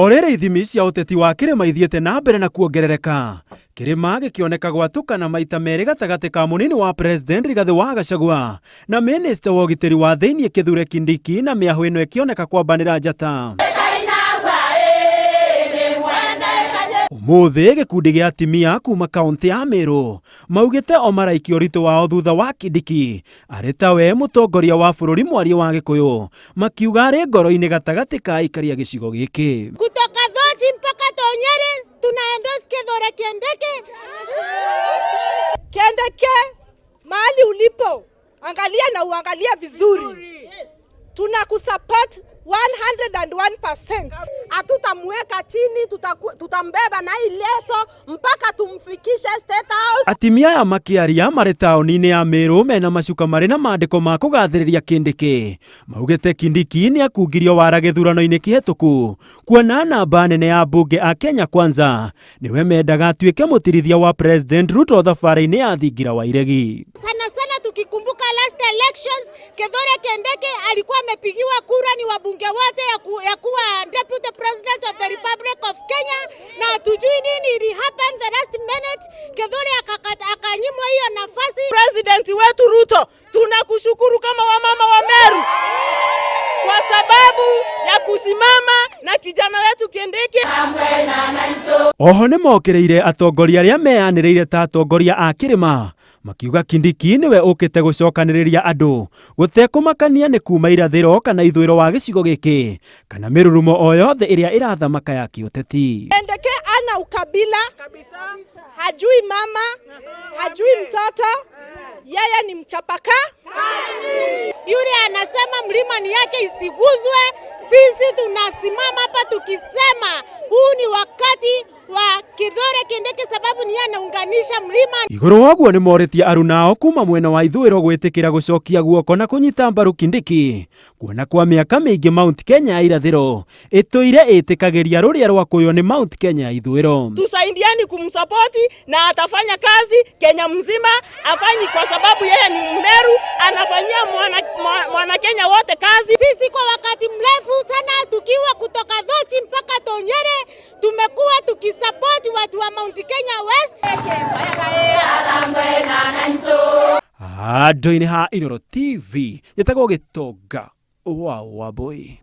O rĩrĩ ithimi cia ũteti wa kĩrĩma ithiĩte na mbere na kuongerereka, kĩrĩma gĩkĩoneka gwatũkana maita merĩ gatagatĩ ka mũnini wa President Rigathĩ wa Gachagua na minista wa ũgitĩri wa thĩinĩ Kithure Kindiki na mĩahũ ĩno ĩkĩoneka kwambanĩra njata. Ũmũthĩ gĩkundi gĩa atimia kuma kaũntĩ ya Meru maugĩte o maraikia ũritũ wao thutha wa Kindiki arĩ tawe mũtongoria wa bũrũri mwaria wa Gĩkũyũ makiuga arĩ ngoro-inĩ gatagatĩ ka aikari a gĩcigo gĩkĩ. Kutoka Thoji mpaka Tonyere tuna endorse Kithure Kindiki. Kindiki, mahali ulipo, angalia na uangalie vizuri. Tunakusupport 101%. Hatutamweka chini, tutambeba na hii leso mpaka tumfikishe State House. Atimia aya makĩaria marĩ taũni-inĩ ya Meru mena macuka marĩ na maandĩko ma kũgathĩrĩria Kindiki maugĩte Kindiki nĩ akungirio wara gĩthurano-inĩ kĩhetũku kuona namba nene ya mbunge a Kenya Kwanza nĩwe mendaga atuĩke mũtirithia wa President Ruto thabarĩ-inĩ ya thingira wa iregi. Sana sana tukikumbuka last elections, Kithure Kindiki alikuwa amepigiwa kura ni wabunge wote ya kuwa Deputy President of the Republic of Kenya, na hatujui nini ili happen the last minute, Kithure akanyimwa hiyo nafasi. President wetu Ruto, tunakushukuru kama wamama wa Meru kwa sababu ya kusimama na kijana wetu Kindiki. Oho nĩ mokĩrĩire atongoria arĩa meyanĩrĩire ta atongoria a kĩrĩma makiuga Kindiki nĩwe ũkĩte gũcokanĩrĩria andũ gũtekũmakania nĩ kuma irathĩro kana ithũĩro wa gĩcigo gĩkĩ kana mĩrurumo o yothe ĩrĩa ĩrathamaka ya kĩũteti. Kindiki ana ukabila, hajui mama, hajui mtoto, yeye ni mchapaka. Yule anasema mlima ni yake isiguzwe. Sisi tunasimama hapa tukisema huu ni wakati wa Kithure Kindiki, sababu ni yeye anaunganisha mlima. Igũrũ wa ũguo nĩ morĩtie arunao kuma mwena wa ithũĩro gwĩtĩkĩra gũcokia guoko na kũnyita mbaru Kindiki kuona kwa mĩaka mĩingĩ Mount Kenya ya irathĩro ĩtũire ĩtĩkagĩria rũrĩa rwakũywo nĩ Mount Kenya ya ithũĩro. Tusaidiani kumsapoti na atafanya kazi Kenya mzima, afanyi kwa sababu yeye ni Mmeru, anafanyia mwana Kenya wote kazi. Sisi kwa wakati mrefu sana tukiwa kutoka Thochi mpaka Tonyere tumekuwa tukisupport watu wa Mount Kenya West. Andũ-inĩ ha Inooro TV njĩtagwo Gĩtonga wa Wambui.